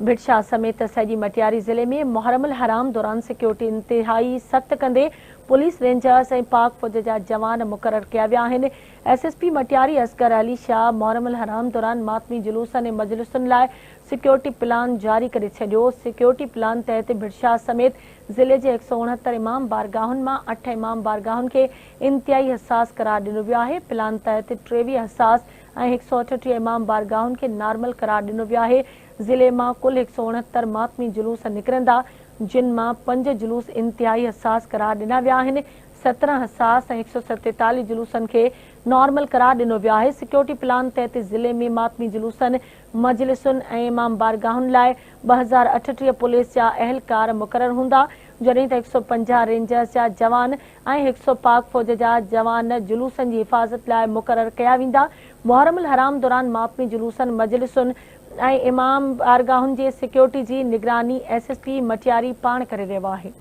ڀٽشاهه سميت سڄي مٽياري ضلعي ۾ محرم الحرام دوران سيڪيورٽي انتهائي سخت ڪندي پوليس، رينجرز ۽ پاڪ فوج جا جوان مقرر ڪيا ويا آهن. S S P Matiari Asghar Ali Shah Muharram الحرام دوران ماتمي جلوسن ۽ مجلسن لاء سيڪيورٽي پلان جاري ڪري ڇڏيو. سيڪيورٽي پلان تحت ڀٽشاهه سميت ضلعي جي 169 امام بارگاهن مان اٺ امام بارگاهن کي انتهائي حساس قرار ڏنو ويو آهي. پلان تحت 23 حساس ۽ 138 امام بارگاهن کي نارمل قرار ڏنو ويو آهي. ضلعي مان ڪل 169 ماتمي جلوس نڪرندا، جن مان پنج جلوس انتهائي حساس قرار ڏنا ويا آهن، 17 حساس ۽ 147 جلوسن کي نارمل قرار ڏنو ويو آهي، سيڪيورٽي پلان تحت ضلعي ۾ ماتمي جلوسن، مجلسن ۽ امام بارگاهن لاء 2038 پوليس جا اهلڪار مقرر هوندا، جڏهن ته 150 رينجرز جا جوان ۽ هڪ سئو پاڪ فوج جا جوان جلوسن جي حفاظت لاء مقرر ڪيا ويندا. محرم الحرام دوران ماتمي جلوسن، مجلسن ۽ امام بارگاهن جي سيڪيورٽي جي نگراني ايس ايس پي مٽياري پاڻ ڪري رهيو آهي.